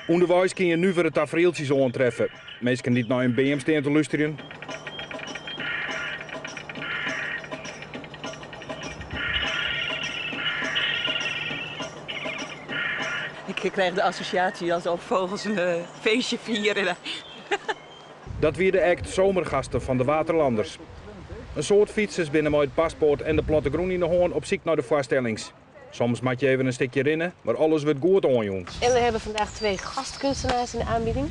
Underweis kin je nuvere tafrieltsjes oantreffe. Minsken dy't nei in beam stean te lústerjen. Ik krijg de associatie alsof vogels een eh, feestje vieren. Dat wie de act Zomergasten fan de Waterlanders. In soad fytsers binne mei it paspoart en de plattegrûn yn de hân op syk nei de foarstellings. Soms moat je even in stikje rinne, mar alles wurdt goed oanjûn. En we hebben vandaag twee gastkunstenaars in de aanbieding.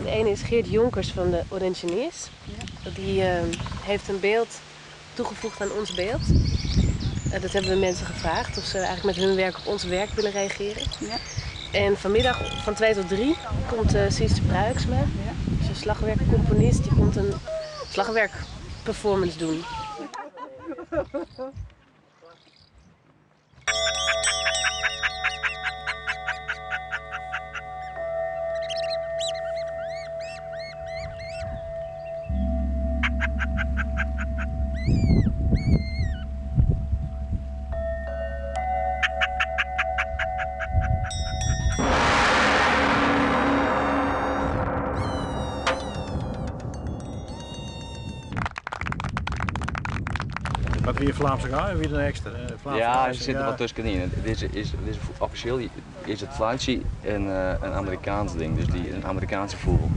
De ene is Geert Jonkers van de Orangeniers. Die eh, heeft een beeld toegevoegd aan ons beeld. Eh, dat hebben we mensen gevraagd of ze eigenlijk met hun werk op ons werk willen reageren. Ja. En vanmiddag van 2 tot 3 komt uh, Sietse Pruiksma, Ja. is een slagwerkcomponist, die komt een slagwerkperformance doen. Wat wie Vlaamse Gaai of wie de ekster? Vlaamse Ja, Gaai er zit er wat tuskenin. Dit is, dit is offisjeel is it fluitsje in, in Amerikaans ding, dus dy in Amerikaanske fûgel.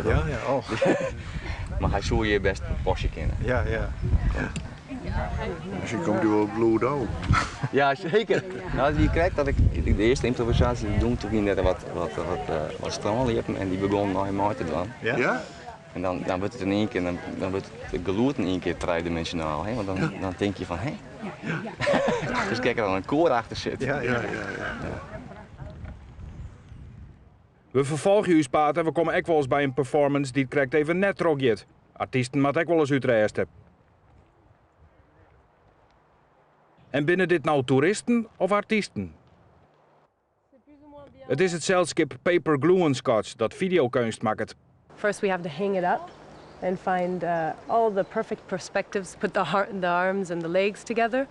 Ja, ja, oh. Mar hy soe hjir bêst pasje kinne. Ja, ja. Misschien komt hij wel bloed ook. Ja, seker. No, it wie krekt dat ik de earste ymprovisaasje die doe, toen wiene der wat, wat, wat, uh, wat strânljippen en dy begûnen nei mei te dwaan. Ja? Ja? En dan, dan wurdt it yn ien kear, dan, dan wurdt it gelûd yn ien kear trijediminsionaal, hè? Want dan, dan tink je fan, hé? Dus kijk er dan in koar achter sit. Ja, ja, ja. ja. We ferfolgje ús paad en we komme ek wolris by in performance dy't krekt even net trochgiet. Artysten moatte ek wolris útrêste. En binne dit no toeristen of artysten? It is it selskip Paper Glue and Scotch dat fideokeunst makket. First we have to hang it up and find uh, all the perfect perspectives, put the, the arms and the legs together.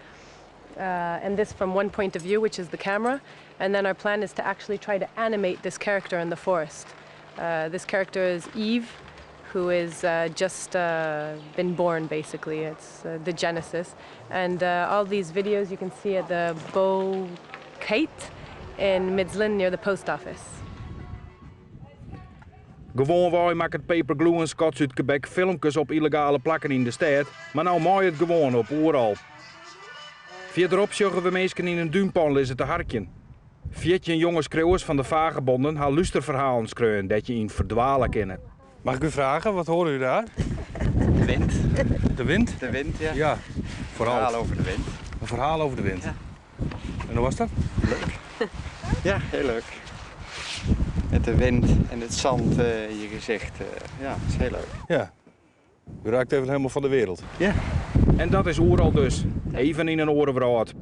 Uh, and this from one point of view, which is the camera. And then our plan is to actually try to animate this character in the forest. Uh, this character is Eve, who is uh, just uh, been born, basically. It's uh, the genesis. And uh, all these videos you can see at the Bow Kite in Midsland near the post office. Gewoanwei makket Paper Glue and Scotch út Quebec filmkes op yllegale plakken yn de stêd, mar no mei it gewoan op Oerol. Fierderop sjogge we minsken yn in dúnpan lizze te harkjen. 14 jonge skriuwers fan de Vagebonden ha lústerferhalen skreaun dêr't je yn ferdwale kinne. Mag ik u vragen, wat horen u daar? De wind. De wind? De wind, ja. Ja, vooral. Een verhaal over de wind. Een verhaal over de wind. Ja. En hoe was dat? Leuk. Ja, heel leuk. Met de wind en het zand eh, in je gezicht. eh, ja, het is heel leuk. Ja. U raakt even helemaal van de wereld. Ja. En dat is Oerol dus. Even yn in oare wrâld.